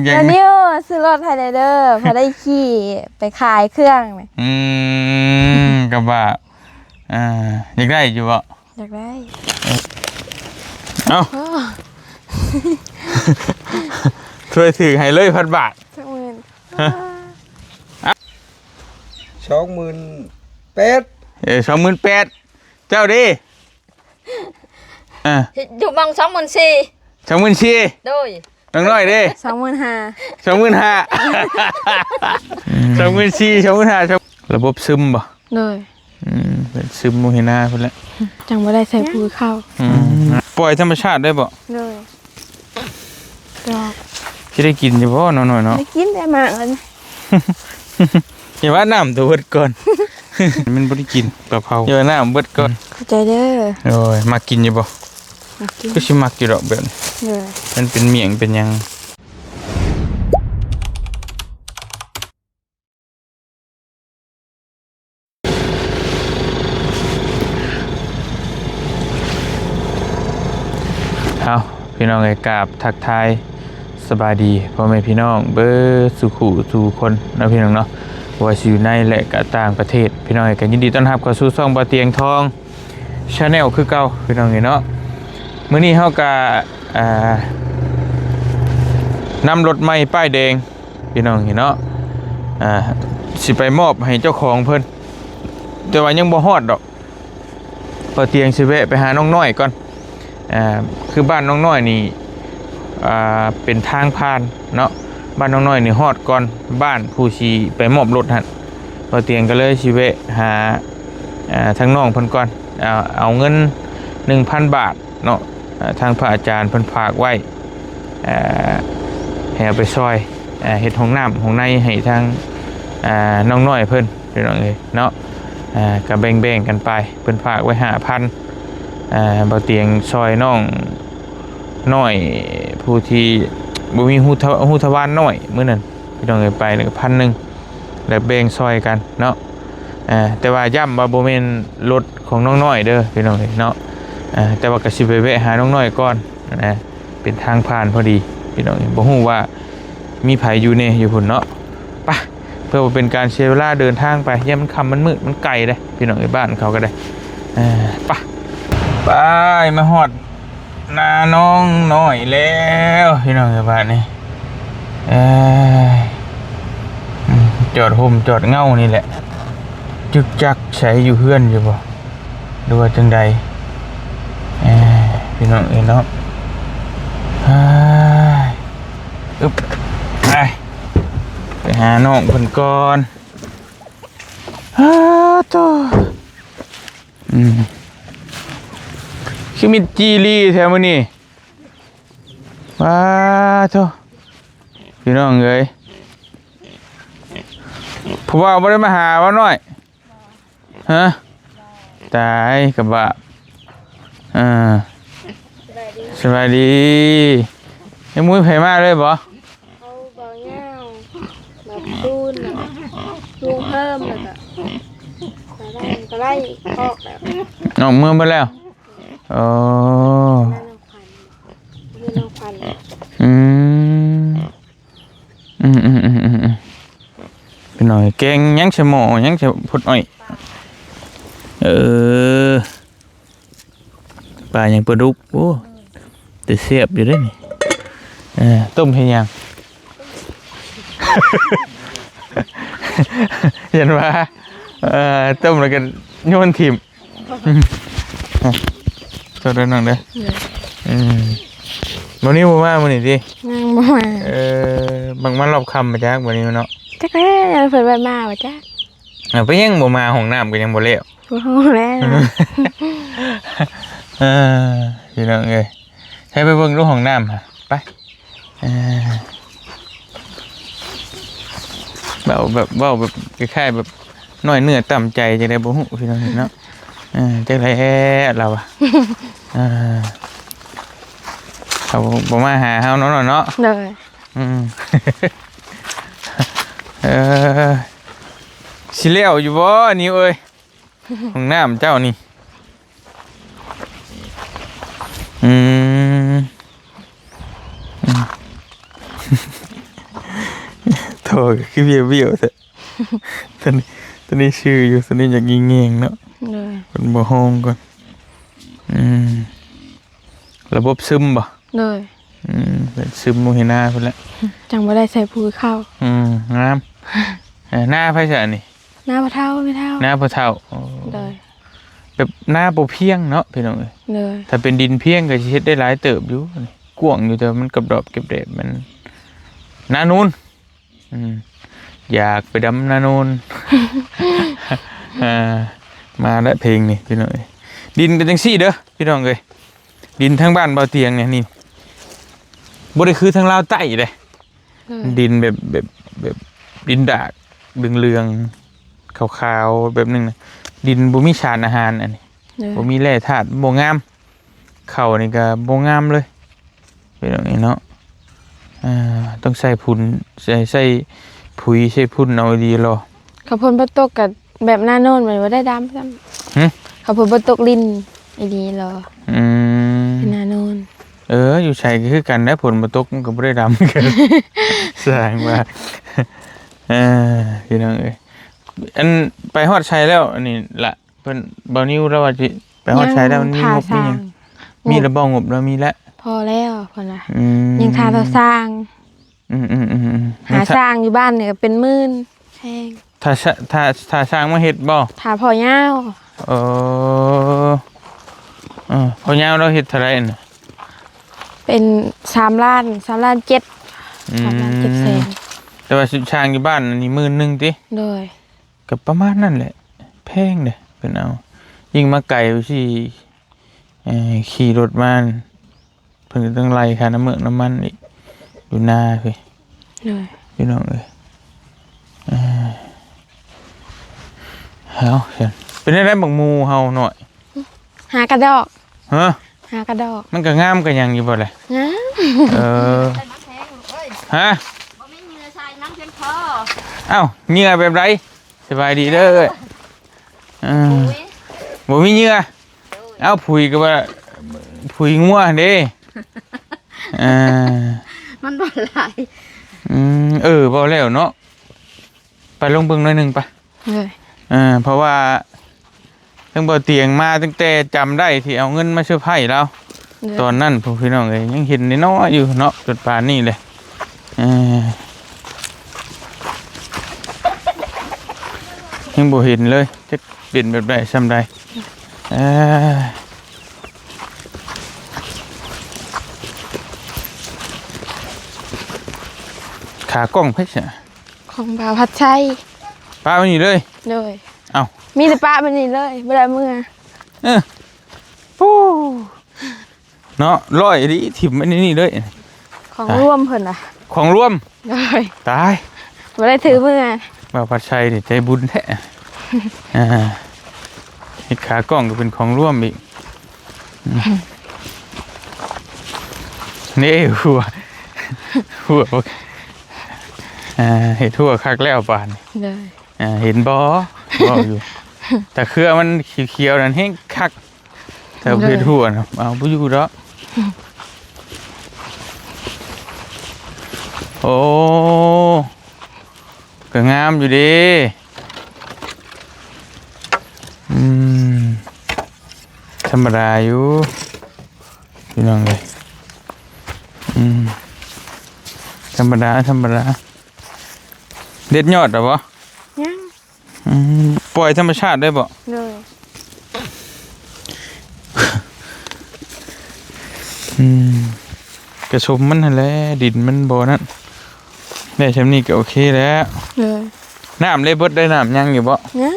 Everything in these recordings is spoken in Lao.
ເຈົ້ານິວຊື້ລົດໃຫ້ແດ່ເດີ ພໍໄດ້ຂີ່ໄປຂາຍເຄື່ອງ. ອືມ ກໍວ່າ ອ່າ ຢາກໄດ້ຢູ່ບໍ່? ຢາກໄດ້. ເອົ້າ ໂອ້ ຊ່ວຍຖືກໃຫ້ເລີຍພັນບາດ. ສອງໝື່ນ ຮະ? ສອງໝື່ນແປດ. ເອີ ສອງໝື່ນແປດ. ເຈົ້າເດ້? ອ່າ ຢູ່ໝ່ອງສອງໝື່ນສີ່. ສອງໝື່ນສີ່. ໂດຍ. ນ້ອງນ້ອຍເດ້? ສອງໝື່ນຫ້າ. ສອງໝື່ນຫ້າ. ສອງໝື່ນສີ່ ສອງໝື່ນຫ້າ. ລະບົບຊຶມບໍ່? ໂດຍ. ອືມ ເປັນຊຶມມຸງເຮນາພຸ້ນແຫຼະ ຈັ່ງບໍ່ໄດ້ໃສ່ປູເຂົ້າ. ອືມ ປ່ອຍທຳມະຊາດໄດ້ບໍ່? ໂດຍ. ດອກ ຊິໄດ້ກິນຢູ່ບໍ່ ນ້ອງນ້ອຍເນາະ? ໄດ້ກິນແຕ່ໝາກມັນ. ຢ່າວ່ານ້ຳໂຕເບິດກ່ອນ ມັນບໍ່ໄດ້ກິນກະເພົາ ຢ່າວ່ານ້ຳເບິດກ່ອນ. ຂອບໃຈເດີ. ໂອ້ຍ ມັກກິນຢູ່ບໍ່? ມັກກິນ. ຄືຊິມັກຢູ່ດອກແບບນີ້. ໂດຍ. ມັນເປັນໝ້ຽງເປັນຫຍັງ. ເອົາ ພີ່ນ້ອງເອີຍ ກາບທັກທາຍສະບາຍດີພໍ່ແມ່ພີ່ນ້ອງເບິດສູ່ຄູ່ສູ່ຄົນເນາະ ພີ່ນ້ອງເນາະ ບໍ່ວ່າຊິຢູ່ໃນ ແລະ ກະຕ່າງປະເທດ. ພີ່ນ້ອງເອີຍ ກະຍິນດີຕ້ອນຮັບເຂົ້າສູ່ຊ່ອງບ່າວຕຽງທອງ Channel ຄືເກົ່າ ພີ່ນ້ອງເອີຍເນາະ. ມື້ນີ້ເຮົາກະ ອ່າ ນຳລົດໃໝ່ປ້າຍແດງ ພີ່ນ້ອງເອີຍເນາະ ອ່າ ຊິໄປມອບໃຫ້ເຈົ້າຂອງເພິ່ນ ແຕ່ວ່າຍັງບໍ່ຮອດດອກ. ບ່າວຕຽງຊິແວະໄປຫານ້ອງນ້ອຍກ່ອນ ອ່າ ຄືບ້ານນ້ອງນ້ອຍນີ້ ອ່າ ເປັນທາງຜ່ານເນາະ ບ້ານນ້ອງນ້ອຍນີ້ຮອດກ່ອນບ້ານຜູ້ຊິໄປມອບລົດຫັ້ນ. ບ່າວຕຽງກໍເລີຍຊິແວະຫາ ອ່າ ທາງນ້ອງເພິ່ນກ່ອນ ເອົາ ເອົາເງິນໜຶ່ງພັນບາດເນາະ ອ່າ ທາງພະອາຈານເພິ່ນຝາກໄວ້ ອ່າ ໃຫ້ເອົາໄປຊ່ອຍ ອ່າ ເຮັດຫ້ອງນ້ຳຫ້ອງໃນໃຫ້ທາງ ອ່າ ນ້ອງນ້ອຍເພິ່ນ ພີ່ນ້ອງເອີຍເນາະ. ອ່າ ກໍແບ່ງໆກັນໄປ ເພິ່ນຝາກໄວ້ຫ້າພັນ. ອ່າ ບ່າວຕຽງຊ່ອຍນ້ອງນ້ອຍ ຜູ້ທີ່ບໍ່ມີຮູທະ ຮູທະວານນ້ອຍມື້ນັ້ນ ພີ່ນ້ອງເອີຍ ໄປແລ້ວກໍພັນໜຶ່ງ ແລ້ວແບ່ງຊ່ອຍກັນເນາະ. ອ່າ ແຕ່ວ່າຢ້ຳວ່າບໍ່ແມ່ນລົດຂອງນ້ອງນ້ອຍເດີ ພີ່ນ້ອງເອີຍເນາະ. ອ່າ ແຕ່ວ່າກໍຊິໄປແວະຫານ້ອງນ້ອຍກ່ອນນະ ເປັນທາງຜ່ານພໍດີ ພີ່ນ້ອງເອີຍ ບໍ່ຮູ້ວ່າມີໃຜຢູ່ແດ່ຢູ່ພຸ້ນເນາະ. ໄປ ເພື່ອບໍ່ເປັນການເສຍເວລາເດີນທາງໄປ ຢ້ານມັນຄ່ຳມັນມືດ ມັນໄກເດ້ ພີ່ນ້ອງເອີຍ ບ້ານເຂົາກໍໄດ້. ເອີ ໄປ ໄປ ມາຮອດໜ້ານ້ອງນ້ອຍແລ້ວ ພີ່ນ້ອງເອີຍ ບາດນີ້. ເອີ ອືມ ຈອດຮົ່ມຈອດເງົານີ້ແຫຼະ ຈຶກຈັກໃສ ຢູ່ເຮືອນຢູ່ບໍ່ ຫຼືວ່າຈັ່ງໃດ? ເອີ ພີ່ນ້ອງເອີຍເນາະ ເອີຍ ອຶບ ໄປ ໄປຫານ້ອງເພິ່ນກ່ອນ. ອ້າໂຕ ອືມ ຄືມິດຈີລີແທ້ມື້ນີ້ ວ້າໂຕ ພີ່ນ້ອງເອີຍ ຜູ້ບ່າວບໍ່ໄດ້ມາຫາບໍ່ນ້ອຍ? ຮະ ຕາຍ ກະບາບ ອ່າ ສະບາຍດີ ສະບາຍດີ. ຍັງບໍ່ມີໃຜມາເລີຍບໍ່? ເຂົາ ບ່າວຍາວ ບ່າວຕູນ ແລ້ວກະລຸງເພີ່ມ ແລ້ວກະ ກະໄລ່ ກະໄລ່ອອກແລ້ວ ນ້ອງເມືອເບິດແລ້ວ. ໂອ້ ນ້ອງຂວັນ ເປັນນ້ອງຂວັນ ອືມ ອືມໆໆໆ ພີ່ນ້ອງ ແກງຫຍັງ ໃສ່ໝໍ້ຫຍັງ ໃສ່ພົດອ້ອຍ? ເອີ ປາຫຍັງ ປາດຸກ. ໂອ້ ແຕ່ແຊບຢູ່ເດ້ນີ້. ເອີ ຕົ້ມເຮັດຫຍັງ? ຢ້ານວ່າ ເອີ ຕົ້ມແລ້ວກໍໂຍນຖິ້ມ. ໂທດເດີນ້ອງເດີ. ເອີ ອືມ ບໍ່ນິວບໍ່ມາມື້ນີ້ຕິ? ຍັງບໍ່ມາ. ເອີ ບັກມາຮອບຄ່ຳມາຈັກບໍ່ນິວເນາະ? ຈັກແລ້ວ ເພິ່ນວ່າມາບໍ່ຈັກ. ເອົາ ໄປຫຍັງບໍ່ມາ? ຫ້ອງນ້ຳກໍຍັງບໍ່ແລ້ວ. ບໍ່ຮູ້ແລ້ວ. ເອີ ພີ່ນ້ອງເອີຍ ໃຫ້ໄປເບິ່ງດູຫ້ອງນ້ຳຫາ ໄປ. ເອີ ເວົ້າແບບ ເວົ້າແບບຄ້າຍໆແບບນ້ອຍເນື້ອຕ່ຳໃຈຈັ່ງໃດບໍ່ຮູ້ ພີ່ນ້ອງເນາະ. ເອີ ຈັກແລ້ວລາວວ່າ ເອີ ເຂົາບໍ່ມາຫາເຮົາເນາະ ເນາະ. ໂດຍ. ອືມ ເອີ ຊິແລ້ວຢູ່ບໍ່ນິວເອີຍ? ຫ້ອງນ້ຳເຈົ້ານີ້. ອືມ ອືມ ໂອ້ຍ ຄືວຽວໆແທ້. ຕົວນີ້ ຕົວນີ້ຊື່ຢູ່ ຕົວນີ້ຢາກຍິງແຍງເນາະ. ໂດຍ ເພິ່ນບໍ່ຮ້ອງກ່ອນ. ອືມ ລະບົບຊຶມບໍ່? ໂດຍ ອືມ ເປັນຊຶມມຸງເຮນາພຸ້ນແຫຼະ ຈັ່ງບໍ່ໄດ້ໃສ່ປຸ໋ຍເຂົ້າ. ອືມ ງາມ. ເອີ ນາໃຜຊະອັນນີ້? ນາພໍ່ເຖົ້າ ແມ່ເຖົ້າ. ນາພໍ່ເຖົ້າ. ໂອ້ ໂດຍ ແບບນາບໍ່ພຽງເນາະ ພີ່ນ້ອງເອີຍ. ໂດຍ ຖ້າເປັນດິນພຽງກໍຊິເຮັດໄດ້ຫຼາຍເຕີບຢູ່. ກວ້າງຢູ່ ແຕ່ວ່າມັນກັບດອບກັບແດດ ມັນນານູນ. ອືມ ຢາກໄປດຳນາໂນນ. ອ່າ ມາແລ້ວເພງນີ້ ພີ່ນ້ອງເອີຍ. ດິນເປັນຈັ່ງຊີ້ເດີ ພີ່ນ້ອງເອີຍ. ດິນທາງບ້ານບ່າວຕຽງນີ້ ນີ້ ບໍ່ໄດ້ຄືທາງລາວໃຕ້ເດ້. ໂດຍ ດິນແບບ ແບບ ແບບດິນດາກເຫຼືອງໆ ຂາວໆ ແບບໜຶ່ງນະ. ດິນບໍ່ມີສານອາຫານອັນນີ້. ໂດຍ ບໍ່ມີແຮ່ທາດ ບໍ່ງາມ. ເຂົ້ານີ້ກໍບໍ່ງາມເລີຍ ເປັນແບບນີ້ເນາະ. ອ່າ ຕ້ອງໃສ່ຝຸ່ນ ໃສ່ ໃສ່ປຸ໋ຍ ໃສ່ຝຸ່ນເອົາດີຫຼໍ. ຄັນຝົນບໍ່ຕົກກໍແບບນາໂນນ ມັນບໍ່ໄດ້ດຳຊ້ຳ. ຫຶ? ຄັນຝົນບໍ່ຕົກ ຫຼິ້ນອີ່ດີຫຼໍ. ອືມ ເປັນນາໂນນ. ເອີ ຢູ່ໃສກໍຄືກັນແຫຼະ ຝົນບໍ່ຕົກມັນກໍບໍ່ໄດ້ດຳຄືກັນ. ສ້າງວ່າ ເອີ ພີ່ນ້ອງເອີຍ ອັນ ໄປຮອດໃສແລ້ວອັນນີ້ລະ? ເພິ່ນ ບ່າວນິວລາວວ່າຊິໄປຮອດໃສແລ້ວ? ມັນມີງົບມີຫຍັງ? ມີລະບໍ່ງົບ? ລາວມີແລ້ວ ພໍແລ້ວເພິ່ນວ່າ. ອືມ ຍັງຖ້າຊາວຊ່າງ. ອືມໆໆໆ ຫາຊ່າງຢູ່ບ້ານນີ້ກໍເປັນໝື່ນແພງ. ຖ້າ ຖ້າ ຖ້າຊ່າງມາເຮັດບໍ່? ຖ້າພໍ່ຍາວ. ເອີ ເອີ ພໍ່ຍາວລາວເຮັດເທົ່າໃດຫັ້ນນະ? ເປັນສາມລ້ານ ສາມລ້ານເຈັດ. ອືມ ສາມລ້ານເຈັດແສນ. ແຕ່ວ່າຊຸດຊ່າງຢູ່ບ້ານນີ້ໝື່ນໜຶ່ງຕິ? ໂດຍ ກໍປະມານນັ້ນແຫຼະ ແພງເດ້. ເພິ່ນເອົາ ຍິ່ງມາໄກວ່າຊິ ເອີ ຂີ່ລົດມາ ເພິ່ນກໍຕ້ອງໄລ່ຄ່ານ້ຳເມືອກນ້ຳມັນອີກ ຢູ່ນາເຮີ້ຍ. ໂດຍ ພີ່ນ້ອງເອີຍ. ເອີ ເອົາ ເປັນແນວໃດບັກໝູ່ເຮົານ້ອຍ? ຫາກະດອກ. ຮະ? ຫາກະດອກ. ມັນກໍງາມກະຫຍັງຢູ່ບໍ່ລະ? ງາມ. ເອີ ຮະ? ບໍ່ມີເຫຍື່ອໃສ່ມັນພຽງພໍ. ອ້າວ ເຫຍື່ອແບບໃດ? ສະບາຍດີເດີ. ເອີ ບໍ່ມີເຫຍື່ອ. ເອົ້າ ຜຸຍກໍວ່າຜຸຍງົວຫັ້ນເດ້. ເອີ ມັນບໍ່ຫຼາຍ. ອືມ ເອີ ເວົ້າແລ້ວເນາະ ໄປລົງເບິ່ງໜ້ອຍໜຶ່ງໄປ. ເອີ ເອີ ເພາະວ່າ ເຊິ່ງບໍ່ຕຽງມາຕັ້ງແຕ່ຈຳໄດ້ທີ່ເອົາເງິນມາເຊີໄພລາວ ໂດຍ ຕອນນັ້ນພຸ້ນ ພີ່ນ້ອງເອີຍ ຍັງເຫັນນ້ອຍໆຢູ່ເນາະ ຈົນປານນີ້ເລີຍ. ເອີ ຍັງບໍ່ເຫັນເລີຍ ຈັກເປັນແບບໃດຊ່ຳໃດ. ເອີ ຂາກ້ອງໃຜຊະ? ຂອງບ່າວພັດໄຊ. ປະໄວ້ນີ້ເລີຍ? ໂດຍ. ເອົ້າ ມີແຕ່ປະໄວ້ນີ້ເລີຍ ບໍ່ໄດ້ເມືອ. ເອີ ປູ້ ເນາະ ຮ້ອຍອີ່ຫຼີ ຖິ້ມໄວ້ໃນນີ້ເລີຍ. ຂອງ ຕາຍ ລວມເພິ່ນນະ. ຂອງລວມ? ໂດຍ. ຕາຍ ບໍ່ໄດ້ຖືເມືອ. ບ່າວພັດໄຊນີ້ໃຈບຸນແທ້. ອ່າ ເຮັດຂາກ້ອງກໍເປັນຂອງລວມອີກ. ນີ້ຫົວ ຫົວ ອ່າ ເຮັດຫົວຄັກແລ້ວປານນີ້. ໂດຍ. ອ່າ ເຫັນບໍ່ ເວົ້າຢູ່ ແຕ່ເຄືອມັນຂຽວໆນັ້ນແຮງຄັກ ແຕ່ເຮັດຫົວນະ ເອົາບໍ່ຢູ່ດອກ. ໂອ້ ກໍງາມຢູ່ເດ້. ອືມ ທຳມະດາຢູ່ ພີ່ນ້ອງເອີຍ. ອືມ ທຳມະດາ ທຳມະດາ. ເດັດຍອດແລ້ວບໍ່? ຍັງ. ອືມ ປ່ອຍທຳມະຊາດໄດ້ບໍ່? ໂດຍ. ອືມ ກະຊົມມັນຫັ້ນແຫຼະ ດິນມັນບໍ່ນັ້ນ ໄດ້ຊ່ຳນີ້ກໍໂອເຄແລ້ວ. ໂດຍ. ນ້ຳເລີຍເບິດໄດ້ ນ້ຳຍັງຢູ່ບໍ່? ຍັງ.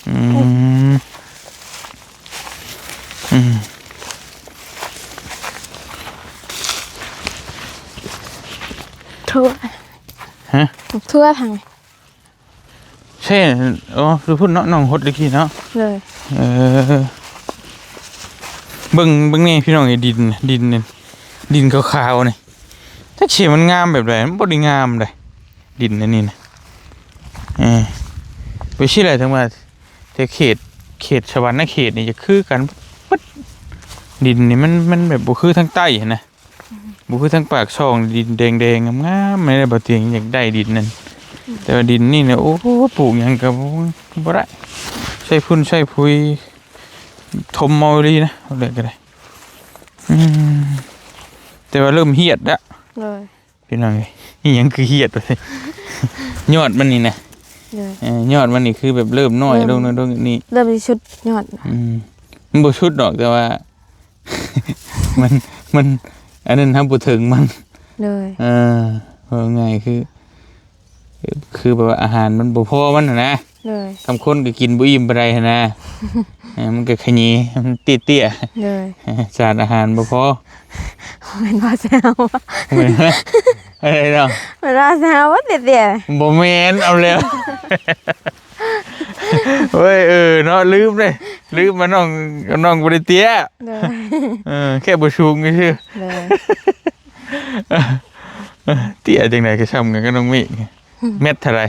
ອືມ ອືມ ຖົ່ວ. ຮະ? ຖົ່ວທາງ ໃຊ່ ອໍ ຢູ່ພຸ້ນເນາະ ໜອງຫົດຕະກີ້ເນາະ. ໂດຍ. ເອີ ເບິ່ງ ເບິ່ງນີ້ພີ່ນ້ອງເອີຍ ດິນ ດິນນີ້ ດິນຂາວໆນີ້ ຈັກຊິມັນງາມແບບໃດ ມັນບໍ່ໄດ້ງາມເດ້ ດິນອັນນີ້ນະ. ເອີ ໄປຊິແຫຼະ ເຖິງວ່າແຕ່ເຂດ ເຂດສະຫວັນນະເຂດນີ້ຈະຄືກັນເບິດ ດິນນີ້ມັນ ມັນແບບບໍ່ຄືທາງໃຕ້ຫັ້ນນະ. ບໍ່ຄືທາງປາກຊ່ອງ ດິນແດງໆງາມໆ ແມ່ນບໍ່ຕຽງ ຢາກໄດ້ດິນນັ້ນ ແຕ່ວ່າດິນນີ້ນະ ໂອ້ ປູກຫຍັງກໍບໍ່ ບໍ່ໄດ້ ໃຊ້ຝຸ່ນໃຊ້ປຸຍ ຖົມເອົາອີ່ຫຼີນະ ເອົາເລີຍກໍໄດ້. ອືມ ແຕ່ວ່າເລີ່ມຮຽດແລ້ວ ໂດຍ ພີ່ນ້ອງເອີຍ ອີ່ຫຍັງຄືຮຽດ ຍອດມັນນີ້ນະ ໂດຍ ເອີ ຍອດມັນນີ້ຄືແບບເລີ່ມນ້ອຍລົງ ເລີ່ມ ນ້ອຍລົງນີ້ ເລີ່ມຊິສຸດຍອດ ອືມ ມັນບໍ່ສຸດດອກ ແຕ່ວ່າ ມັນ ມັນ ອັນນັ້ນ ເຮົາບໍ່ເຖິງມັນ ໂດຍ ເອີ ເວົ້າງ່າຍຄື ຄືແບບວ່າອາຫານມັນບໍ່ພໍມັນຫັ້ນນະ ໂດຍ ຄຳຄົນກໍກິນບໍ່ອີ່ມປານໃດຫັ້ນນະ ເອີ ມັນກໍຂະເຫຍ ມັນເຕ້ຍໆ ໂດຍ ສານອາຫານບໍ່ພໍ ແມ່ນວ່າແຊວ ແມ່ນ ອະໄລເນາະ ແມ່ນວ່າແຊວວ່າເຕ້ຍໆ ບໍ່ແມ່ນ ເອົາແລ້ວ ໂອ້ຍ ເອີເນາະ ລືມເດ້ ລືມວ່ານ້ອງ ນ້ອງບໍ່ໄດ້ເຕ້ຍ ໂດຍ ເອີ ແຄ່ບໍ່ສູງຊື່ໆ ໂດຍ ເຕ້ຍຈັ່ງໃດກໍຊ່ຳກັນກັບນ້ອງເມກ ແມັດເທົ່າໃດ?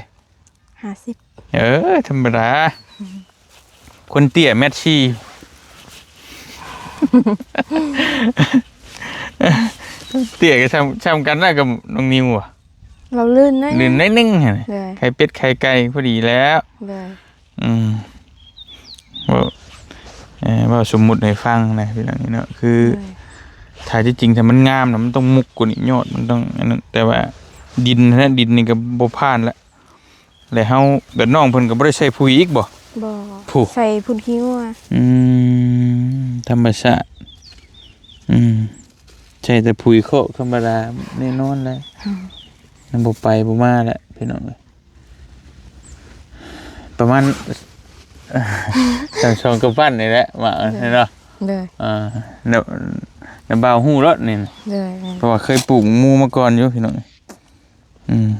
ຫ້າສິບ ເອີ ທຳມະດາ ຄົນເຕ້ຍແມັດສີ່ ເຕ້ຍກໍຊ່ຳ ຊ່ຳກັນນະກັບນ້ອງນິວ ເວົ້າລື່ນໜ້ອຍ ລື່ນໜ້ອຍໜຶ່ງຫັ້ນ ໂດຍ ໄຂ່ເປັດໄຂ່ໄກ່ພໍດີແລ້ວ ໂດຍ ອືມ ເວົ້າ ເອີ ເວົ້າສົມມຸດໃຫ້ຟັງນະ ພີ່ນ້ອງເນາະ ຄື ໂດຍ ຖ້າທີ່ຈິງຖ້າມັນງາມນະ ມັນຕ້ອງມຸກກວ່ານີ້ ຍອດມັນຕ້ອງອັນນັ້ນ ແຕ່ວ່າດິນຫັ້ນນະ ດິນນີ້ກໍບໍ່ຜ່ານລະ ແລ້ວເຮົາ ແບບນ້ອງເພິ່ນກໍບໍ່ໄດ້ໃສ່ປຸຍອີກບໍ່? ບໍ່ ຜູ້ ໃສ່ຝຸ່ນຂີ້ງົວ ອືມ ທຳມະຊາດ ອືມ ໃສ່ແຕ່ປຸຍຄອກທຳມະດາແນ່ນອນແຫຼະ ອືມ ມັນບໍ່ໄປບໍ່ມາແຫຼະ ພີ່ນ້ອງເອີຍ ປະມານ ຊ່ຳສອງກຳປັ້ນນີ້ແຫຼະ ວ່າ ໂດຍ ເນາະ ໂດຍ ອ່າ ນະ ນະບ່າວຮູ້ໂລດນີ້ ໂດຍ ເພາະວ່າເຄີຍປູກໝູ່ມາກ່ອນຢູ່ ພີ່ນ້ອງເອີຍ ອືມ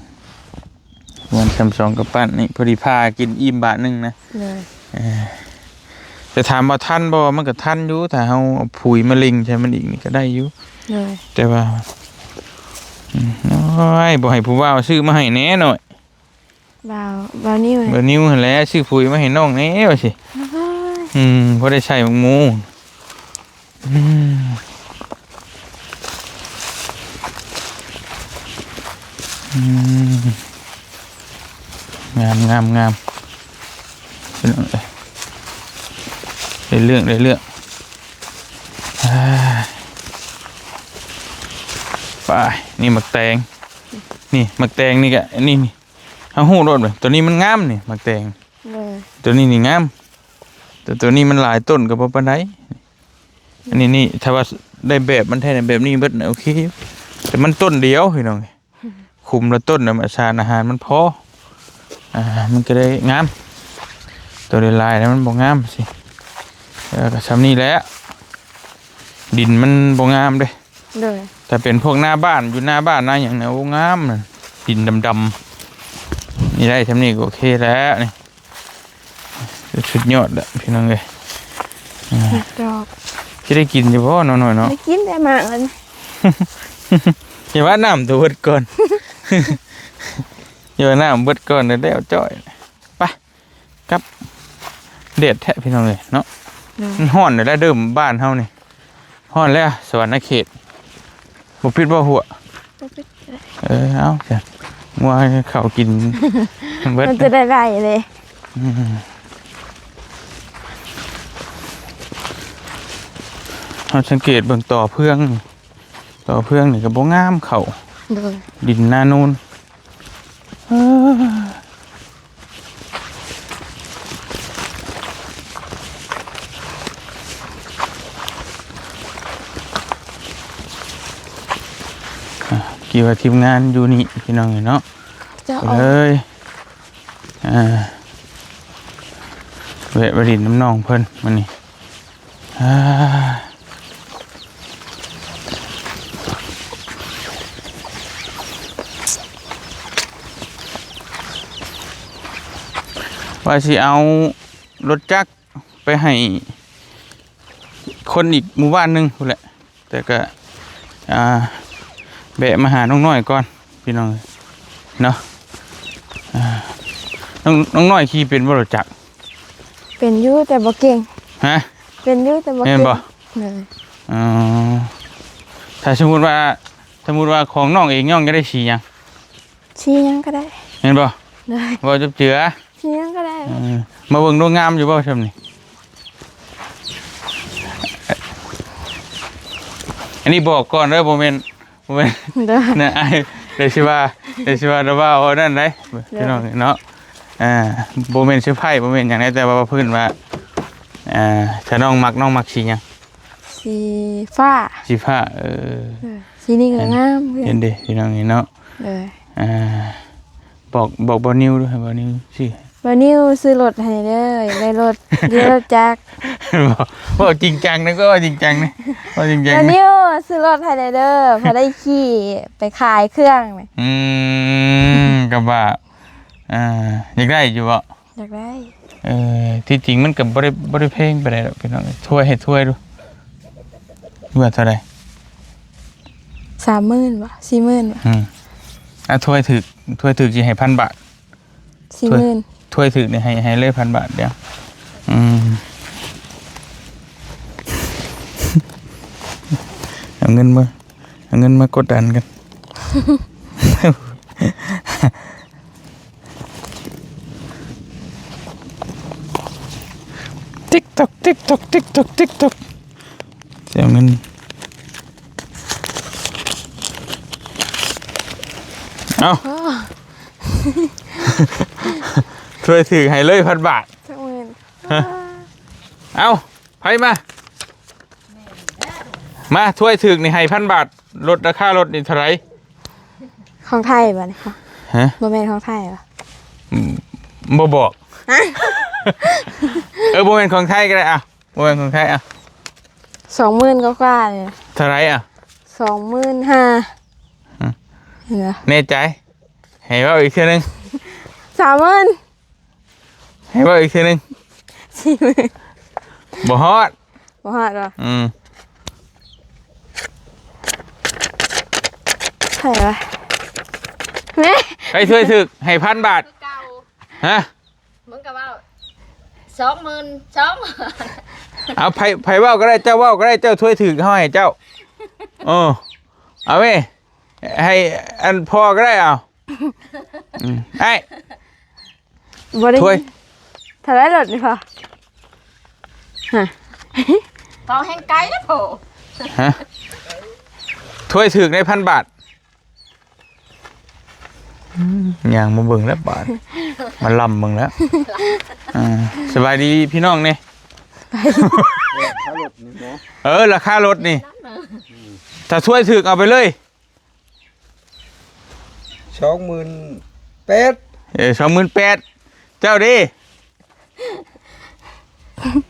ປະມານຊ່ຳສອງກຳປັ້ນນີ້ ພໍດີພາກິນອີ່ມບາດໜຶ່ງນະ ໂດຍ ເອີ ແຕ່ຖາມວ່າທັນບໍ່? ມັນກໍທັນຢູ່ ຖ້າເຮົາເອົາປຸຍມາເລັ່ງໃສ່ມັນອີກນີ້ກໍໄດ້ຢູ່ ໂດຍ ແຕ່ວ່າ ອືມ ໂອ້ຍ ບໍ່ໃຫ້ຜູ້ບ່າວຊື້ມາໃຫ້ແດ່ນ້ອຍ ບ່າວ ບ່າວນິວ ບ່າວນິວຫັ້ນແຫຼະ ຊື້ປຸຍມາໃຫ້ນ້ອງແດ່ວ່າຊິ ໂອ້ຍ ອືມ ພໍໄດ້ໃສ່ໝາກໝູ ອືມ ອືມ ງາມ ງາມ ງາມ ເປັນ ໄດ້ເລື່ອງ ໄດ້ເລື່ອງ ອ່າ ໄປ ນີ້ໝາກແຕງ ນີ້ໝາກແຕງນີ້ກະ ນີ້ ນີ້ ເຮົາຮູ້ໂລດເວີຍ ໂຕນີ້ມັນງາມນີ້ ໝາກແຕງ ໂດຍ ໂຕນີ້ນີ້ງາມ ແຕ່ໂຕນີ້ມັນຫຼາຍຕົ້ນກໍບໍ່ປານໃດ ອັນນີ້ນີ້ ຖ້າວ່າໄດ້ແບບມັນແທ້ ແບບນີ້ເບິດນະ ໂອເຄຢູ່ ແຕ່ມັນຕົ້ນດຽວ ພີ່ນ້ອງ ຄຸມລະຕົ້ນນະ ສານອາຫານມັນພໍ ອ່າ ມັນກໍໄດ້ງາມ ໂຕຫຼາຍໆ ແລ້ວມັນບໍ່ງາມຊິ ເອີ ກໍຊ່ຳນີ້ແຫຼະ ດິນມັນບໍ່ງາມເດ້ ໂດຍ ຖ້າເປັນພວກໜ້າບ້ານ ຢູ່ໜ້າບ້ານໜ້າຫຍັງນະ ໂອ້ ງາມນະ ດິນດຳໆ ນີ້ໄດ້ຊ່ຳນີ້ກໍໂອເຄແລ້ວນີ້ ສຸດຍອດແລ້ວພີ່ນ້ອງເອີຍ ອ່າ ດອກ ຊິໄດ້ກິນຢູ່ບໍ່ນ້ອງນ້ອຍເນາະ? ໄດ້ກິນແຕ່ໝາກແລ້ວນະ ຢ່າວ່ານ້ຳໂຕເບິດກ່ອນ ຢ່າວ່ານ້ຳເບິດກ່ອນ ແລ້ວຈ້ອຍ ໄປ ກັບ ແດດແທ້ພີ່ນ້ອງເອີຍເນາະ ໂດຍ ມັນຮ້ອນແລ້ວເດີ ບ້ານເຮົານີ້ ຮ້ອນແລ້ວ ສະຫວັນນະເຂດ ບໍ່ປິດບໍ່ຫົວ? ບໍ່ປິດ ເອີ ເອົາ ງົວເຂົ້າກິນເບິດ ມັນຈະໄດ້ໄວເລີຍ ອືມ ເຮົາສັງເກດເບິ່ງຕໍເຟືອງ ຕໍເຟືອງນີ້ກໍບໍ່ງາມເຂົ້າ ໂດຍ ດິນນານູນ ເອີ ອ່າ ຄິດວ່າທີມງານຢູ່ນີ້ພີ່ນ້ອງເອີຍເນາະ ເຈົ້າ ກໍເລີຍ ອ່າ ແວະໄປຫຼິ້ນນຳນ້ອງເພິ່ນມື້ນີ້ ອ່າ ວ່າຊິເອົາລົດຈັກໄປໃຫ້ຄົນອີກໝູ່ບ້ານໜຶ່ງພຸ້ນແຫຼະ ແຕ່ກະ ອ່າ ແວະມາຫານ້ອງນ້ອຍກ່ອນພີ່ນ້ອງເນາະ ອ່າ ນ້ອງ ນ້ອງນ້ອຍຂີ່ເປັນບໍ່ລົດຈັກ? ເປັນຢູ່ແຕ່ບໍ່ເກັ່ງ ຮະ? ເປັນຢູ່ແຕ່ບໍ່ເກັ່ງ ແມ່ນບໍ່? ໂດຍ ອໍ ຖ້າສົມມຸດວ່າ ສົມມຸດວ່າຂອງນ້ອງເອງ ນ້ອງຢາກໄດ້ສີຫຍັງ? ສີຫຍັງກໍໄດ້ ແມ່ນບໍ່? ໂດຍ ເວົ້າຈັບເຈືອ ຊິຫຍັງກໍໄດ້ ເອີ ມາເບິ່ງດູ ງາມຢູ່ບໍ່ຊ່ຳນີ້? ອັນນີ້ບອກກ່ອນເດີ ບໍ່ແມ່ນ ບໍ່ແມ່ນ ໂດຍ ນະ ອ້າຍ ດຽວຊິວ່າ ດຽວຊິວ່າ ດຽວວ່າ ເອົານັ້ນໄດ໋ ໂດຍ ພີ່ນ້ອງເນາະ ອ່າ ບໍ່ແມ່ນເຊີໄພ ບໍ່ແມ່ນຫຍັງໃດ ແຕ່ວ່າເພິ່ນວ່າ ອ່າ ຖ້ານ້ອງມັກ ນ້ອງມັກສີຫຍັງ? ສີຟ້າ ສີຟ້າ ເອີ ເອີ ສີນີ້ກໍງາມ ເຫັນເດ້ ພີ່ນ້ອງເນາະ ໂດຍ ອ່າ ບອກ ບອກບ່າວນິວດູ ໃຫ້ບ່າວນິວຊື້ ບ່າວນິວຊື້ລົດໃຫ້ເດີ ຢາກໄດ້ລົດ ຢາກໄດ້ລົດຈັກ ເວົ້າຈິງຈັງນະ ກໍເວົ້າຈິງຈັງນະ ເວົ້າຈິງຈັງນະ ບ່າວນິວຊື້ລົດໃຫ້ແດ່ເດີ ພໍໄດ້ຂີ່ໄປຂາຍເຄື່ອງນະ ອືມ ກໍວ່າ ອ່າ ຢາກໄດ້ຢູ່ບໍ່? ຢາກໄດ້ ເອີ ທີ່ຈິງມັນກໍບໍ່ໄດ້ ບໍ່ໄດ້ແພງປານໃດດອກ ພີ່ນ້ອງ ທວຍໃຫ້ ທວຍດູ ວ່າເທົ່າໃດ? ສາມໝື່ນບໍ່? ສີ່ໝື່ນບໍ່? ອືມ ອ່ະ ທວຍຖືກ ທວຍຖືກຊິໃຫ້ພັນບາດ ສີ່ໝື່ນ ຖ້ວຍຖືກນີ້ໃຫ້ ໃຫ້ເລີຍພັນບາດດຽວ ອືມ ເອົາເງິນມາ ເອົາເງິນມາກົດດັນກັນ ຕິກຕັອກ ຕິກຕັອກ ຕິກຕັອກ ຕິກຕັອກ ຊິເອົາເງິນ ເອົາ ຊ່ວຍຖືກໃຫ້ເລີຍພັນບາດ ສອງໝື່ນ ຮະ ເອົາ ໃຜມາ ມາ ຖ້ວຍຖືກນີ້ໃຫ້ພັນບາດ ລົດ ລາຄາລົດນີ້ເທົ່າໃດ? ຂອງໄທບໍ່ນີ້? ຮະ ບໍ່ແມ່ນຂອງໄທບໍ່? ອືມ ບໍ່ບອກ ຮະ ເອີ ບໍ່ແມ່ນຂອງໄທກໍໄດ້ ອ່ະ ບໍ່ແມ່ນຂອງໄທ ອ່ະ ສອງໝື່ນກວ່າໆນີ້ ເທົ່າໃດ ອ່ະ? ສອງໝື່ນຫ້າ ຮະ ເຫັນບໍ່? ແນ່ໃຈ? ໃຫ້ເວົ້າອີກເທື່ອໜຶ່ງ ສາມໝື່ນ ໃຫ້ເວົ້າອີກເທື່ອໜຶ່ງ ສີ່ໝື່ນ ບໍ່ຮອດ ບໍ່ຮອດບໍ່? ອືມ ໃຜວະ ແມ່ ໃຜຊ່ວຍຖືກໃຫ້ພັນບາດ ຄືເກົ່າ ຮະ ມຶງກໍເວົ້າ ສອງໝື່ນສອງ ເອົາ ໃຜ ໃຜເວົ້າກໍໄດ້ ເຈົ້າເວົ້າກໍໄດ້ ເຈົ້າຖ້ວຍຖືກເຮົາໃຫ້ເຈົ້າ ເອີ ເອົາເວີຍ ໃຫ້ອັນພໍ່ກໍໄດ້ ເອົາ ອືມ ອ້າຍ ບໍ່ໄດ້ ຖ້ວຍ ຖ້າໄດ້ລົດນີ້ພໍ ຮະ ເວົ້າແຮງໄກແລ້ວໂພ ຮະ ຖ້ວຍຖືກໃນພັນບາດ ອືມ ຍ່າງມາເບິ່ງແລ້ວບາດ ມາລຳເບິ່ງແລ້ວ ອ່າ ສະບາຍດີພີ່ນ້ອງແດ່ ລາຄາລົດນີ້ເນາະ ເອີ ລາຄາລົດນີ້ ຖ້າຊ່ວຍຖືກເອົາໄປເລີຍ ສອງໝື່ນແປດ ເອີ ສອງໝື່ນແປດ ເຈົ້າເດ້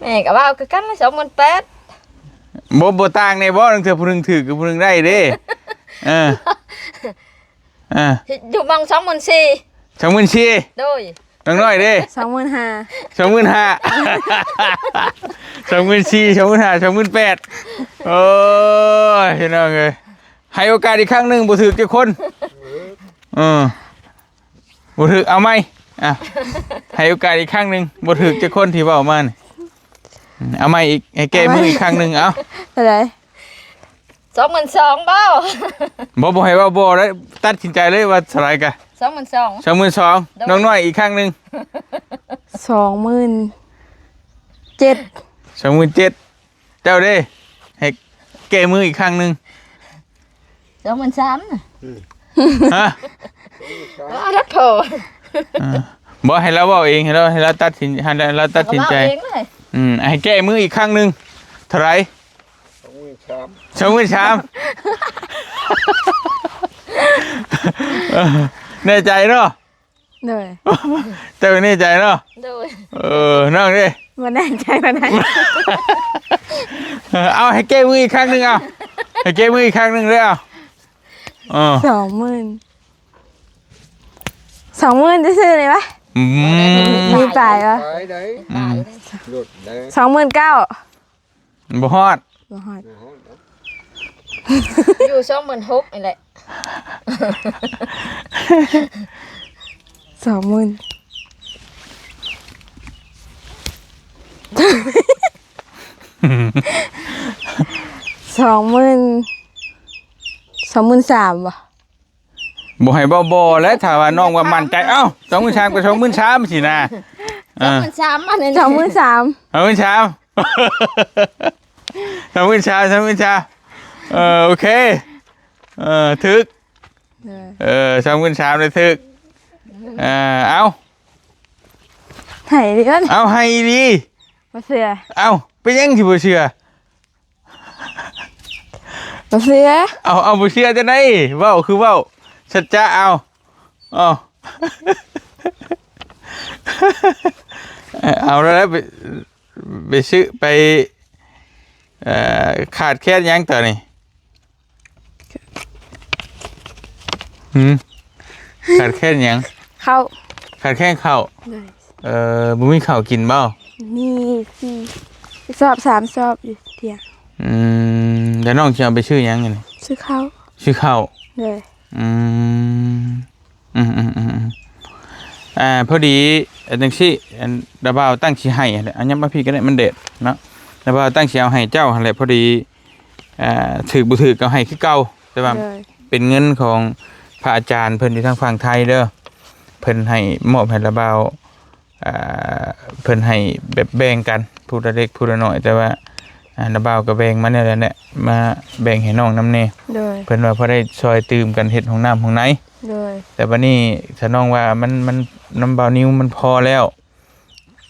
ແມ່ກໍເວົ້າຄືກັນລະ ສອງໝື່ນແປດ ບໍ່ ບໍ່ຕ່າງແດ່ບໍ່? ລາງເທື່ອຜູ້ໜຶ່ງຖືກ ຜູ້ໜຶ່ງໄດ້ເດ້ ເອີ ເອີ ຢູ່ໝ່ອງສອງໝື່ນສີ່ ສອງໝື່ນສີ່ ໂດຍ ນ້ອງນ້ອຍເດ້ ສອງໝື່ນຫ້າ ສອງໝື່ນຫ້າ ສອງໝື່ນສີ່ ສອງໝື່ນຫ້າ ສອງໝື່ນແປດ ໂອ້ຍ ພີ່ນ້ອງເອີຍ ໃຫ້ໂອກາດອີກຄັ້ງໜຶ່ງ ບໍ່ຖືກຈັກຄົນ ເອີ ບໍ່ຖືກ ເອົາໃໝ່ ອ່ະ ໃຫ້ໂອກາດອີກຄັ້ງໜຶ່ງ ບໍ່ຖືກຈັກຄົນທີ່ເວົ້າມານີ້ ເອົາໃໝ່ອີກ ໃຫ້ແກ້ມືອີກຄັ້ງໜຶ່ງ ເອົາ ເທົ່າໃດ? ສອງໝື່ນສອງ ບໍ່? ບໍ່ ບໍ່ໃຫ້ເວົ້າບໍ່ໄດ້ ຕັດສິນໃຈເລີຍວ່າເທົ່າໃດກະ ສອງໝື່ນສອງ ສອງໝື່ນສອງ ໂດຍ ນ້ອງນ້ອຍອີກຄັ້ງໜຶ່ງ ສອງໝື່ນເຈັດ ສອງໝື່ນເຈັດ ເຈົ້າເດ້ ໃຫ້ແກ້ມືອີກຄັ້ງໜຶ່ງ ສອງໝື່ນສາມນະ ຮະ ເອົາລະໂພ ອ່າ ບໍ່ ໃຫ້ລາວເວົ້າເອງ ໃຫ້ລາວ ໃຫ້ລາວຕັດສິນ ໃຫ້ລາວຕັດສິນໃຈ ເວົ້າເອງເລີຍ ອືມ ໃຫ້ແກ້ມືອີກຄັ້ງໜຶ່ງ ເທົ່າໃດ? ສອງໝື່ນສາມ ສອງໝື່ນສາມ ແນ່ໃຈເນາະ? ໂດຍ ເຈົ້າແນ່ໃຈເນາະ? ໂດຍ ເອີ ນ້ອງເດ້? ບໍ່ແນ່ໃຈປານໃດ ເອົາ ໃຫ້ແກ້ມືອີກຄັ້ງໜຶ່ງ ເອົາ ໃຫ້ແກ້ມືອີກຄັ້ງໜຶ່ງເດີ້ ເອົາ ເອີ ສອງໝື່ນ ສອງໝື່ນຊື່ໆນີ້ຫວາ? ອືມ ມີປາຍຫວາ? ປາຍໃດ? ອືມ ລົດໃດ? ສອງໝື່ນເກົ້າ ບໍ່ຮອດ ບໍ່ຮອດ ບໍ່ຮອດເນາະ ຢູ່ສອງໝື່ນຫົກນີ້ແຫຼະ ສອງໝື່ນ ສອງໝື່ນ ສອງໝື່ນສາມບໍ່? ບໍ່ໃຫ້ເວົ້າບໍ່ແຫຼະ ຖ້າວ່ານ້ອງວ່າໝັ້ນໃຈ ເອົ້າ ສອງໝື່ນສາມກໍສອງໝື່ນສາມ ຊີ້ນະ ເອີ ສອງໝື່ນສາມ ອັນນີ້ ສອງໝື່ນສາມ ສອງໝື່ນສາມ ສອງໝື່ນສາມ ສອງໝື່ນສາມ ເອີ ໂອເຄ ເອີ ຖືກ ເອີ ເອີ ສອງໝື່ນສາມ ໄດ້ຖືກ ເອີ ເອົາ ໃຫ້ເດ້ ເອົາ ໃຫ້ອີ່ຫຼີ ບໍ່ເຊື່ອ ເອົ້າ ເປັນຫຍັງຊິບໍ່ເຊື່ອ? ບໍ່ເຊື່ອ ເອົາ ເອົາ ບໍ່ເຊື່ອຈັ່ງໃດ? ເວົ້າຄືເວົ້າ ສັດຈະເອົາ ເອົາ ເອົາແລ້ວ ໄປ ໄປຊື້ ໄປ ເອີ ຂາດແຄນຫຍັງຕອນນີ້? ຫືມ? ຂາດແຄນຫຍັງ? ເຂົ້າ ຂາດແຄນເຂົ້າ ໂດຍ ເອີ ບໍ່ມີເຂົ້າກິນບໍ່? ມີສີ່ຊອບ ສາມຊອບຢູ່ທຽງ ອືມ ແລ້ວນ້ອງຊິເອົາໄປຊື້ຫຍັງອັນນີ້? ຊື້ເຂົ້າ ຊື້ເຂົ້າ ໂດຍ ອືມ ອືມໆໆໆ ອ່າ ພໍດີ ອັນ ຈັ່ງຊີ້ ອັນ ລະບ່າວຕັ້ງຊິໃຫ້ຫັ້ນແຫຼະ ອັນ ຍັບມາພີ້ກໍໄດ້ ມັນແດດເນາະ ລະບ່າວຕັ້ງຊິເອົາໃຫ້ເຈົ້າຫັ້ນແຫຼະ ພໍດີ ອ່າ ຖືກບໍ່ຖືກກໍໃຫ້ຄືເກົ່າ ແຕ່ວ່າ ໂດຍ ເປັນເງິນຂອງພະອາຈານເພິ່ນຢູ່ທາງຝັ່ງໄທເດີ ເພິ່ນໃຫ້ ມອບໃຫ້ລະບ່າວ ອ່າ ເພິ່ນໃຫ້ແບບແບ່ງກັນ ຜູ້ລະເລັກຜູ້ລະນ້ອຍ ແຕ່ວ່າ ອ່າ ລະບ່າວກໍແບ່ງມາແນວນັ້ນແຫຼະ ມາແບ່ງໃຫ້ນ້ອງນຳແດ່ ໂດຍ ເພິ່ນວ່າພໍໄດ້ຊ່ອຍຕື່ມກັນເຮັດຫ້ອງນ້ຳຫ້ອງໃນ ໂດຍ ແຕ່ບັດນີ້ຖ້ານ້ອງວ່າມັນ ມັນ ນຳບ່າວນິວມັນພໍແລ້ວ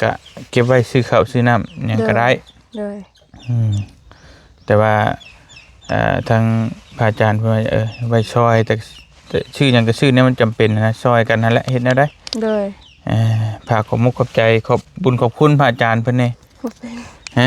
ກະເກັບໄວ້ຊື້ເຂົ້າຊື້ນ້ຳຫຍັງກໍໄດ້ ໂດຍ ອືມ ແຕ່ວ່າ ເອີ ທາງພະອາຈານເພິ່ນວ່າ ເອີ ໄວ້ຊ່ອຍ ແຕ່ ແຕ່ຊື້ຫຍັງກໍຊື້ແນວມັນຈຳເປັນນະ ຊ່ອຍກັນຫັ້ນແຫຼະ ເຮັດແນວໃດ ໂດຍ ເອີ ຝາກຂອບມຸກຂອບໃຈ ຂອບບຸນຂອບຄຸນພະອາຈານເພິ່ນແດ່ ຂອບໃຈ ຮະ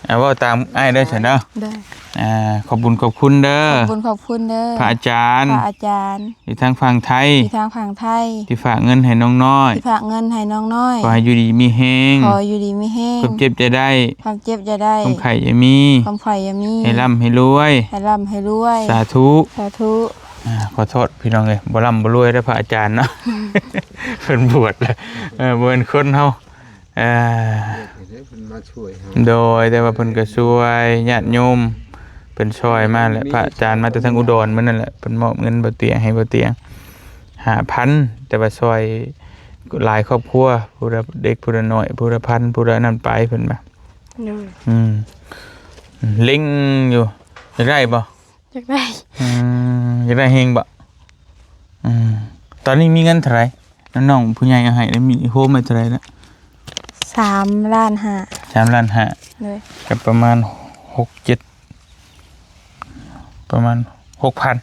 ເອົາ ເວົ້າຕາມອ້າຍເດີ ໂດຍ ຊັ້ນເດີ ໂດຍ ອ່າ ຂອບບຸນຂອບຄຸນເດີ ຂອບບຸນຂອບຄຸນເດີ ພະອາຈານ ພະອາຈານ ຢູ່ທາງຝັ່ງໄທ ຢູ່ທາງຝັ່ງໄທ ທີ່ຝາກເງິນໃຫ້ນ້ອງນ້ອຍ ທີ່ຝາກເງິນໃຫ້ນ້ອງນ້ອຍ ຂໍໃຫ້ຢູ່ດີມີແຮງ ຂໍຢູ່ດີມີແຮງ ຄວາມເຈັບຢ່າໄດ້ ຄວາມເຈັບຢ່າໄດ້ ຄວາມໄຂ້ຢ່າມີ ຄວາມໄຂ້ຢ່າມີ ໃຫ້ລ່ຳໃຫ້ລວຍ ໃຫ້ລ່ຳໃຫ້ລວຍ ສາທຸ ສາທຸ ອ່າ ຂໍໂທດພີ່ນ້ອງເອີຍ ບໍ່ລ່ຳບໍ່ລວຍເດີພະອາຈານເນາະ ເພິ່ນບວດແລ້ວ ເອີ ບໍ່ແມ່ນຄົນເຮົາ ອ່າ ເພິ່ນມາຊ່ວຍເຮົາ ໂດຍ ແຕ່ວ່າເພິ່ນກໍຊ່ວຍຍາດໂຍມ ເພິ່ນຊ່ອຍມາແຫຼະ ພະອາຈານມາແຕ່ທາງອຸດອນມື້ນັ້ນແຫຼະ ເພິ່ນມອບເງິນບ່າວຕຽງໃຫ້ບ່າວຕຽງຫ້າພັນ ແຕ່ວ່າຊ່ອຍຫຼາຍຄອບຄົວ ຜູ້ລະເດັກຜູ້ລະນ້ອຍ ຜູ້ລະພັນ ຜູ້ລະນັ້ນໄປ ເພິ່ນວ່າ ໂດຍ ອືມ ເລັງຢູ່ ຢາກໄດ້ບໍ່? ຢາກໄດ້ ອືມ ຢາກໄດ້ແຮງບໍ່? ອືມ ຕອນນີ້ມີເງິນເທົ່າໃດ? ນ້ອງໆ ຜູ້ໃຫຍ່ເອົາໃຫ້ ໄດ້ມີໂຮມໄວ້ເທົ່າໃດລະ? ສາມລ້ານຫ້າ ສາມລ້ານຫ້າ ໂດຍ ກໍປະມານຫົກເຈັດ ປະມານຫົກພັນ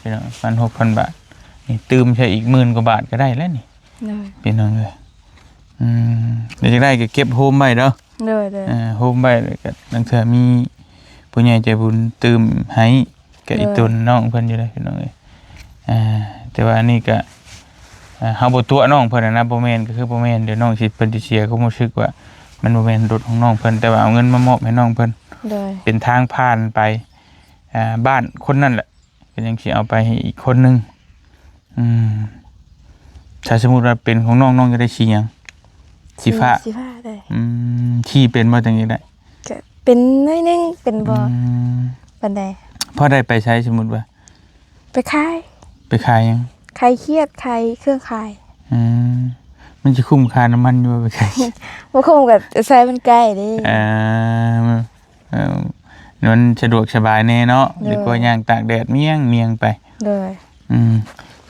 ພີ່ນ້ອງ ປະມານຫົກພັນບາດ ນີ້ຕື່ມໃສ່ອີກໝື່ນກວ່າບາດກໍໄດ້ແລ້ວນີ້ ໂດຍ ພີ່ນ້ອງເອີຍ ອືມ ແລ້ວຢາກໄດ້ກໍເກັບໂຮມໄວ້ເດີ ໂດຍໆ ເອີ ໂຮມໄວ້ ແລ້ວກໍລາງເທື່ອມີຜູ້ໃຫຍ່ໃຈບຸນຕື່ມໃຫ້ ກໍອີ່ຕົນນ້ອງເພິ່ນຢູ່ເດ້ພີ່ນ້ອງເອີຍ ອ່າ ແຕ່ວ່າອັນນີ້ກໍ ອ່າ ເຮົາບໍ່ຕົວະນ້ອງເພິ່ນນະ ບໍ່ແມ່ນກໍຄືບໍ່ແມ່ນ ດຽວນ້ອງຊິ ເພິ່ນຊິເສຍຄວາມຮູ້ສຶກວ່າ ມັນບໍ່ແມ່ນລົດຂອງນ້ອງເພິ່ນ ແຕ່ວ່າເອົາເງິນມາມອບໃຫ້ນ້ອງເພິ່ນ ໂດຍ ເປັນທາງຜ່ານໄປ ອ່າ ບ້ານຄົນນັ້ນແຫຼະ ກໍຍັງຊິເອົາໄປໃຫ້ອີກຄົນໜຶ່ງ ອືມ ຖ້າສົມມຸດວ່າເປັນຂອງນ້ອງ ນ້ອງຢາກໄດ້ສີຫຍັງ? ສີຟ້າ ສີ ສີຟ້າເດ້ ອືມ ຂີ່ເປັນບໍ່? ຈັ່ງໃດ ກໍເປັນໜ້ອຍໜຶ່ງ ເປັນບໍ່ ອືມ ປານໃດ ພໍໄດ້ໄປໃສ ສົມມຸດວ່າ ໄປຂາຍ ໄປຂາຍຫຍັງ? ຂາຍຂຽດ ຂາຍເຄື່ອງຂາຍ ອືມ ມັນຊິຄຸ້ມຄ່ານ້ຳມັນຢູ່ບໍ່ ໄປຂາຍ? ບໍ່ຄຸ້ມ ກໍໃຊ້ມັນໃກ້ເດ້ ອ່າ ເອີ ມັນສະດວກສະບາຍແດ່ເນາະ ໂດຍ ດີກວ່າຍ່າງຕາກແດດມຽງໆໄປ ໂດຍ ອືມ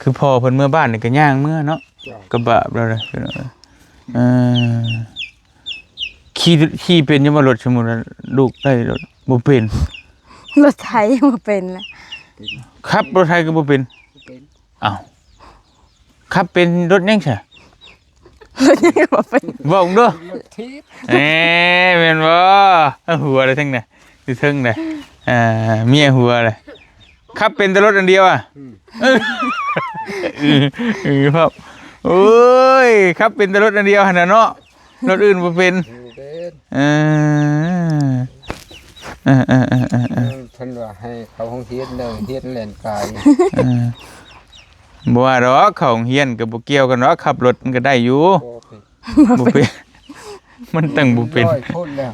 ຄືພໍ່ເພິ່ນເມືອບ້ານນີ້ກໍຍ່າງເມືອເນາະ ເຈົ້າ ກໍບາບແລ້ວເດ້ ເອີ ຂີ່ ຂີ່ເປັນຢູ່ບໍ່ລົດ? ສົມມຸດວ່າລູກໄດ້ລົດ ບໍ່ເປັນ ລົດໄຖຍັງບໍ່ເປັນລະ ຂັບລົດໄຖກໍບໍ່ເປັນ ບໍ່ເປັນ ອ້າວ ຂັບເປັນລົດຫຍັງຊະ? ລົດຫຍັງກໍບໍ່ເປັນ ບອກເດີ ລົດຖີບ ເອີ ແມ່ນບໍ່? ເອົາ ຫົວໄດ້ເທິງນະ ຢູ່ເທິງນະ ອ່າ ເມຍຫົວເລີຍ ຂັບເປັນແຕ່ລົດອັນດຽວອະ ອືມ ເອີ ເອີ ເອີ ໂອ້ຍ ຂັບເປັນແຕ່ລົດອັນດຽວຫັ້ນນະເນາະ ລົດອື່ນບໍ່ເປັນ ບໍ່ເປັນ ເອີ ເອີ ເອີ ເອີ ເອີ ເອີ ເພິ່ນວ່າໃຫ້ເຂົ້າໂຮງຮຽນເດີ ຮຽນແລ່ນກາຍ ເອີ ບໍ່ວ່າດອກ ເຂົ້າໂຮງຮຽນກໍບໍ່ກ່ຽວກັນດອກ ຂັບລົດມັນກໍໄດ້ຢູ່ ບໍ່ເປັນ ບໍ່ເປັນ ມັນຕັ້ງບໍ່ເປັນ ຮ້ອຍພຸ້ນແລ້ວ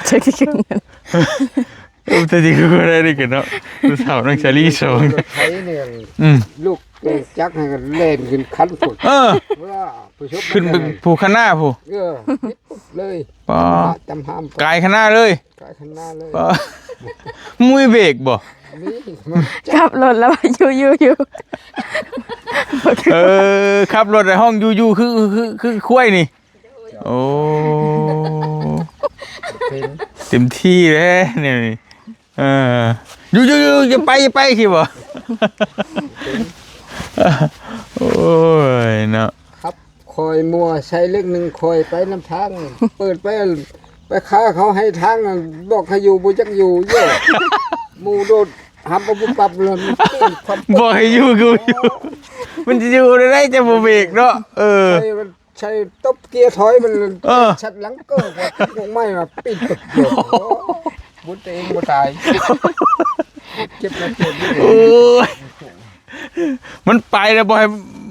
ຈັກຊິຂຶ້ນ ເອີ ໂອ້ ແຕ່ທີ່ຄືໄດ້ນີ້ກັນເນາະ ລູກສາວນາງສາລີສອງ ລົດໄຖນີ້ ອືມ ລູກແກ່ງຈັກໃຫ້ກັນແລ່ນຂຶ້ນຄັນພຸ້ນ ເອີ ວ່າໄປຊົກ ຂຶ້ນໄປພູຄັນນາພຸ້ນ ເອີ ເລີຍ ປ້າ ຈຳຫ້າມ ກາຍຄັນນາເລີຍ ກາຍຄັນນາເລີຍ ປ້າ ມີເບຣກບໍ່? ນີ້ ຂັບລົດແລ້ວວ່າຢູ່ໆຢູ່ ເອີ ຂັບລົດໃຫ້ຮ້ອງຢູ່ໆ ຄື ຄື ຄືຄວາຍນີ້ ໂອ້ ເຕັມທີ່ແລ້ວແນວນີ້ ເອີ ຢູ່ໆໆ ຢ່າໄປ ຢ່າໄປ ຊິບໍ່ ໂອ້ຍເນາະ ຂັບຄ່ອຍມົວໃສ່ເລກໜຶ່ງ ຄ່ອຍໄປນຳທາງ ເປີດໄປ ໄປຄ້າເຂົາໃຫ້ທາງ ບອກໃຫ້ຢູ່ ບໍ່ຈັກຢູ່ ໂຍ ໝູ່ໂດດ ຫຳປັບປັບເລີຍ ບອກໃຫ້ຢູ່ ຄືຢູ່ ມັນຈະຢູ່ໄດ້ ຈະບໍ່ເບຣກເນາະ ເອີ ໃສ່ຕົບເກຍຖອຍມັນ ເອີ ຊັດຫຼັງເກີ ອອກມາ ປິດ ໂອ້ ບຸນຕົວເອງບໍ່ຕາຍ ເຈັບແລ້ວເຈັບ ໂອ້ຍ ມັນໄປແລ້ວ ບໍ່ໃຫ້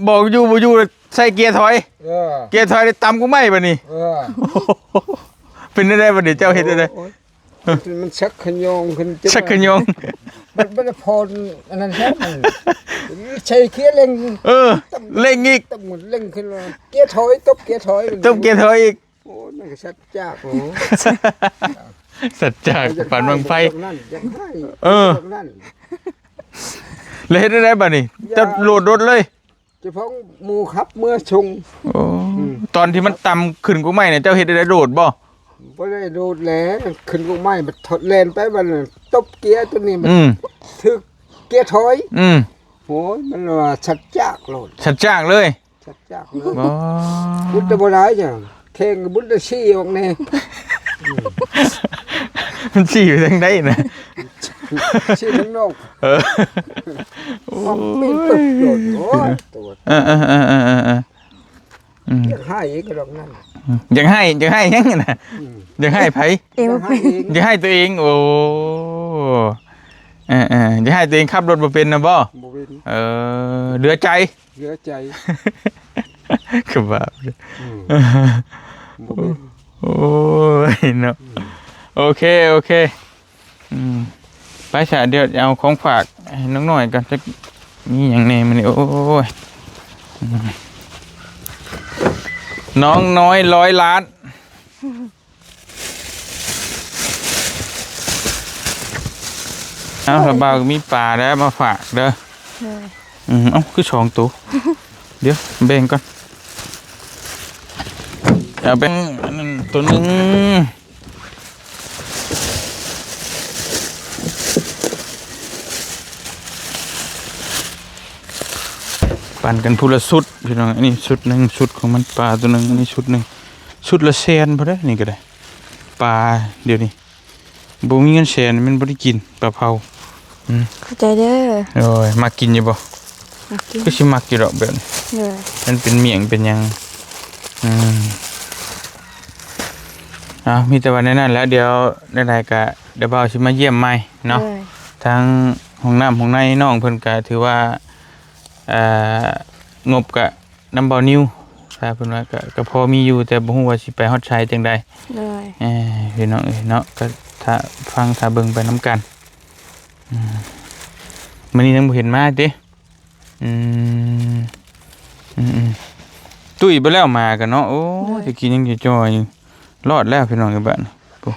ບອກຢູ່ບໍ່ຢູ່ ໃສ່ເກຍຖອຍ ເອີ ເກຍຖອຍໄດ້ຕຳກົກໄມ້ບາດນີ້ ເອີ ເປັນແນວໃດບາດນີ້ ເຈົ້າເຮັດແນວໃດ? ໂອ້ຍ ມັນຊັກຂະຍອງຂຶ້ນ ຊັກຂະຍອງ ມັນບໍ່ໄດ້ພໍອັນນັ້ນແທ້ ມັນໃສ່ເກຍເລັ່ງ ເອີ ເລັ່ງອີກ ຕົບເລັ່ງຂຶ້ນມາ ເກຍຖອຍ ຕົບເກຍຖອຍ ຕົບເກຍຖອຍອີກ ໂອ້ຍ ມັນກໍສັດຈາກ ໂອ້ ສັດຈາກ ປານບັ້ງໄຟ ຢາກໃຫ້ ເອີ ຢາກນັ້ນ ແລ້ວເຮັດແນວໃດບາດນີ້? ເຈົ້າໂຫຼດລົດເລີຍ? ເຈົ້າຂອງໝູ່ຂັບເມືອສົ່ງ ໂອ້ ອືມ ຕອນທີ່ມັນຕຳຂຶ້ນກົກໄມ້ນີ້ ເຈົ້າເຮັດແນວໃດ ໂດດບໍ່? ບໍ່ໄດ້ໂດດແຫຼະ ຂຶ້ນກົກໄມ້ ມັນແລ່ນໄປ ມັນຕົບເກຍຕົວນີ້ ມັນ ອືມ ຖືກເກຍຖອຍ ອືມ ໂອ້ຍ ມັນວ່າສັດຈາກໂລດ ສັດຈາກເລີຍ ສັດຈາກເລີຍ ບໍ່ ບຸນແຕ່ບໍ່ໄດ້ຫຍັງ ແຂ່ງບຸນແຕ່ຊີ້ອອກແດ່ ອືມ ມັນຊີ້ໄປທາງໃດນະ? ຊີ້ທາງນອກ ເອີ ໂອ້ຍ ໂອ້ຍ ໂອ້ຍ ໂອ້ຍ ໂອ້ຍ ອືມ ຢາກໃຫ້ອີກດອກນັ້ນ ອືມ ຢາກໃຫ້ ຢາກໃຫ້ຫຍັງນະ? ອືມ ຢາກໃຫ້ໃຜ? ເອວ ຢາກໃຫ້ຕົວເອງ ໂອ້ ເອີໆ ຢາກໃຫ້ຕົວເອງຂັບລົດບໍ່ເປັນນະບໍ່? ບໍ່ເປັນ ເອີ ເຫຼືອໃຈ ເຫຼືອໃຈ ຄືວ່າ ອືມ ບໍ່ເປັນ ໂອ້ຍເນາະ ອືມ ໂອເຄ ໂອເຄ ອືມ ໄປຊະ ດຽວເອົາຂອງຝາກໃຫ້ນ້ອງນ້ອຍກ່ອນ ຈັກມີຫຍັງແດ່ມື້ນີ້ ໂອ້ຍ ອືມ ນ້ອງນ້ອຍຮ້ອຍລ້ານ ເອົາ ລະບ່າວມີປາແລ້ວມາຝາກເດີ ໂດຍ ອືມ ເອົ້າ ຄືສອງໂຕ ດຽວແບ່ງກ່ອນ ເອົາແບ່ງອັນນັ້ນໂຕໜຶ່ງ ປັນກັນຜູ້ລະຊຸດພີ່ນ້ອງ ອັນນີ້ຊຸດໜຶ່ງ ຊຸດຂອງມັນປາໂຕໜຶ່ງ ອັນນີ້ຊຸດໜຶ່ງ ຊຸດລະແສນພຸ້ນເດ້ ນີ້ກໍໄດ້ ປາດຽວນີ້ ບໍ່ມີເງິນແສນແມ່ນບໍ່ໄດ້ກິນປາເຜົາ ອືມ ເຂົ້າໃຈເດີ ໂອ້ຍ ມັກກິນຢູ່ບໍ່? ມັກກິນ ຄືຊິມັກຢູ່ດອກແບບນີ້ ໂດຍ ມັນເປັນໝ້ຽງເປັນຫຍັງ ອືມ ເອົາ ມີແຕ່ວ່າແນວນັ້ນແຫຼະ ດຽວໃດໆກະດຽວບ່າວຊິມາຢ້ຽມໃໝ່ເນາະ ໂດຍ ທາງຫ້ອງນ້ຳຫ້ອງໃນນ້ອງເພິ່ນກະຖືວ່າ ເອີ ງົບກະ ນຳບ່າວນິວ ຖ້າເພິ່ນວ່າກະ ກະພໍມີຢູ່ ແຕ່ບໍ່ຮູ້ວ່າຊິໄປຮອດໃສຈັ່ງໃດ ໂດຍ ເອີ ພີ່ນ້ອງເອີຍເນາະ ກະຖ້າຟັງຖ້າເບິ່ງໄປນຳກັນ ອືມ ມື້ນີ້ຍັງບໍ່ເຫັນມາຕິ ອືມ ອືມໆ ຕຸ້ຍໄປແລ້ວໝາກະເນາະ ໂອ້ ໂດຍ ແຕ່ກີ້ຍັງຈ່ອຍໆຢູ່ ລອດແລ້ວພີ່ນ້ອງເອີຍບາດນີ້ ໂອ້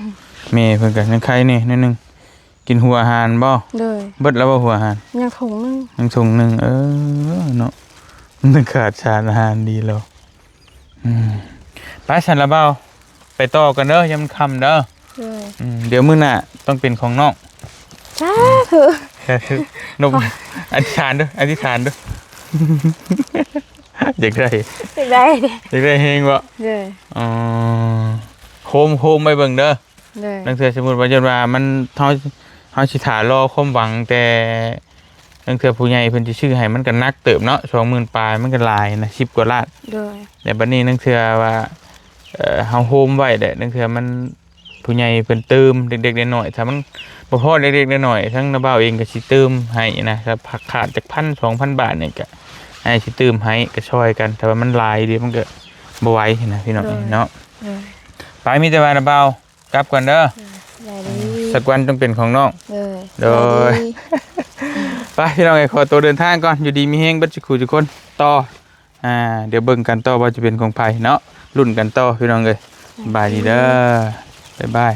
ແມ່ເພິ່ນກະຍັງໄຄແດ່ໜ້ອຍໜຶ່ງ ກິນຫົວອາຫານບໍ່? ໂດຍ ເບິດແລ້ວບໍ່ຫົວອາຫານ? ຍັງຖົງໜຶ່ງ ຍັງຖົງໜຶ່ງ ເອີ ເນາະ ມັນຂາດສານອາຫານດີແລ້ວ ອືມ ໄປຊັ້ນລະບ່າວ ໄປຕໍ່ກັນເດີ ຢ່າມັນຄ່ຳເດີ ໂດຍ ອືມ ດຽວມື້ໜ້າຕ້ອງເປັນຂອງນ້ອງ ສາທຸ ສາທຸ ນົບ ອະທິຖານເດີ ອະທິຖານເດີ ຢາກໄດ້ ຢາກໄດ້ ຢາກໄດ້ແຮງບໍ່? ໂດຍ ອໍ ໂຮມ ໂຮມໄວ້ເບິ່ງເດີ ໂດຍ ລາງເທື່ອສົມມຸດວ່າ ຢ້ານວ່າມັນ ເຮົາ ເຮົາຊິຖ້າລໍຄວາມຫວັງ ແຕ່ລາງເທື່ອຜູ້ໃຫຍ່ເພິ່ນຊິຊື້ໃຫ້ ມັນກໍໜັກເຕີບເນາະ ສອງໝື່ນປາຍ ມັນກໍຫຼາຍນະ ສິບກວ່າລ້ານ ໂດຍ ແຕ່ບັດນີ້ລາງເທື່ອວ່າ ເອີ ເຮົາໂຮມໄວ້ແຫຼະ ລາງເທື່ອມັນ ຜູ້ໃຫຍ່ເພິ່ນເຕີມເລັກໆນ້ອຍໆ ຖ້າມັນບໍ່ພໍເລັກໆນ້ອຍໆ ທາງນ້າບ່າວເອງກໍຊິເຕີມໃຫ້ນະ ຖ້າຂາດຈັກພັນ ສອງພັນບາດນີ້ກໍອ້າຍຊິເຕີມໃຫ້ ກໍຊ່ອຍກັນ ຖ້າວ່າມັນຫຼາຍເດ ມັນກໍບໍ່ໄຫວນະ ພີ່ນ້ອງເນາະ ໂດຍ ໂດຍ ໄປ ມີແຕ່ວ່ານ້າບ່າວ ກັບກ່ອນເດີ ສະບາຍດີ ສັກວັນຕ້ອງເປັນຂອງນ້ອງ. ໂດຍ ໂດຍ ສະບາຍດີ. ໄປພີ່ນ້ອງເອີຍ ຂໍຕົວເດີນທາງກ່ອນ ຢູ່ດີມີແຮງເບິດສູ່ຄູ່ສູ່ຄົນ ຕໍ່ ອ່າ ດຽວເບິ່ງກັນຕໍ່ວ່າຈະເປັນຂອງໃຜເນາະ ລຸ້ນກັນຕໍ່ພີ່ນ້ອງເອີຍ. ສະບາຍດີເດີ ບາຍບາຍ.